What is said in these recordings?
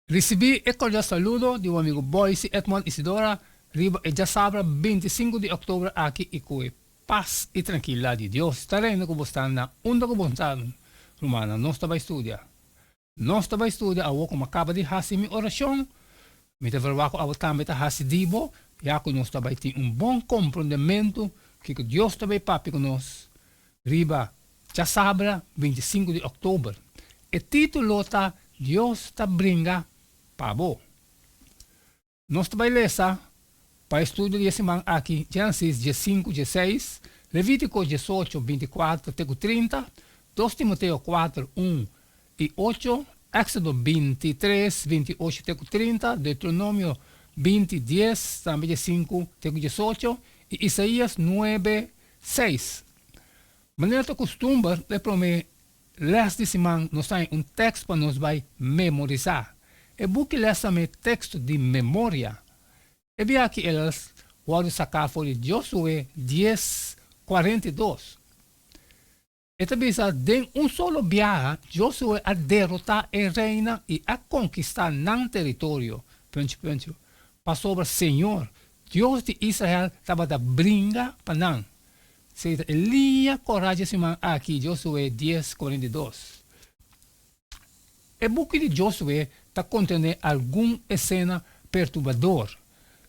Risibí e kordial saludo di bo amigu Boyce Edmond Isidora riba e djasabra 25 di òktober aki i ku e pas i trankilidat di Dios ta reina ku bo sta na unda ku bo ta. Rumannan, nos ta bai studia. Nos ta bai studia awor ku mi a kaba di hasi mi orashon. Mi ta verwagt ku abo tambe ta hasi di bo, ya ku nos ta bai tin un bon komprondementu kiko Dios ta bai papia ku nos riba djasabra 25 di òktober. E título ta Dios ta bringa pa bo. Nos ta bai lesa pa e studio di e siman aki Génesis 15, 16, Levítico 18, 24 te ku 30, 2 Timoteo 4, 1 i 8, Éxodo 23, 28 te ku 30, Deuteronomio 20, 10, tambe 15 te ku 18, i Isaías 9, 6. Manera ta kustumber, e promé lès di siman nos ta haña un tèkst pa nos bai memorisá. E buki lès tambe Teksto di Memoria. E bia aki el a wòrdu saká for di Josué 10, 42. E ta bisa, Den un solo biaha Josué a derotá e reinan i a konkistá nan teritorio, punchi punchi, pasobra señor, Dios di Israel, tabata bringa pa nan. Esei ta e liña kòrá dje siman aki, Josué 10, 42. E buki di Josué ta kontené algun esena perturbador.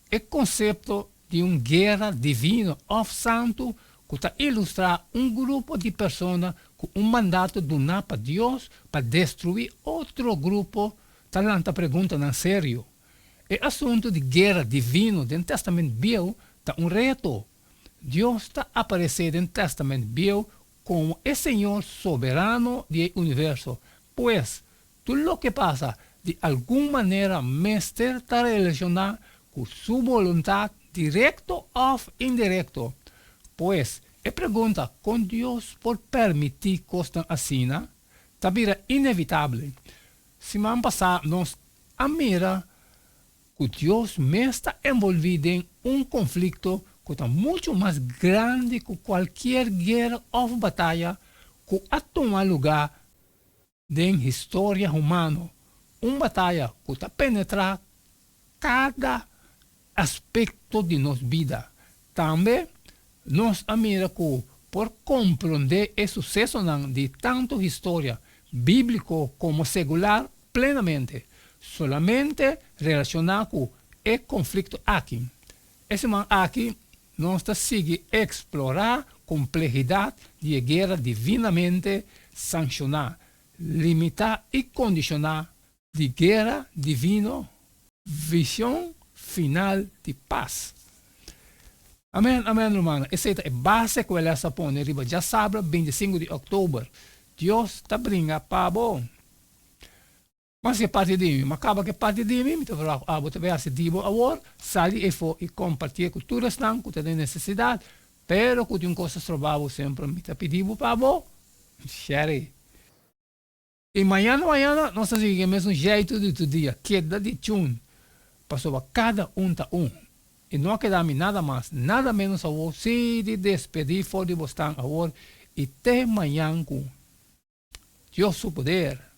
E konsepto di un guera divino òf santu ku ta ilustrá un grupo di persona ku un mandato duná pa Dios pa destruí otro grupo ta lanta preguntanan serio. E asuntu di guera divino den Tèstamènt Bieu ta un reto. Dios ta aparesé den Tèstamènt Bieu komo e Señor soberano di e universo. Pues, tur loke pasa di algun manera mester ta relashoná ku su boluntat direkto òf indirekto. Pues, e pregunta kon Dios por permití kosnan asina ta bira inevitable. Siman pasá nos a mira ku Dios mes ta envolví den un konflikto ku ta muchu mas grandi ku kualkier guera òf bataya ku a tuma lugá den historia humano, un bataya ku ta penetrá kada aspekto di nos bida. Tambe nos a mira ku por komprondé e susesonan di tantu historia bíbliko komo sekular plenamente, solamente relashoná ku e konflikto aki. E siman aki nos ta sigui eksplorá komplehidat di e guera divinamente sankshoná, limitá i kondishoná di guera divino, vishon final di pas. Amèn, amèn, rumannan. Esei ta e base ku e lès a pone riba djasabra 25 di òktober. Dios ta bringa pa bo. Mas ke parti di mi, ma kaba ke parti di mi, mi ta verwagt ku abo ta bai hasi di bo awor, sali efo i kompartié ku tur esnan ku ta den nesesidat, pero ku tin un kos ta stroba bo semper mi ta pidi bo pa bo share. I mañana mañana nos ta sigui e mesun jeitu di tur dia, keda di chun, pasobra kada un ta un. I no a keda mi nada mas, nada menos awor, si di despedí for di bosnan awor i te mañan ku Dios su poder.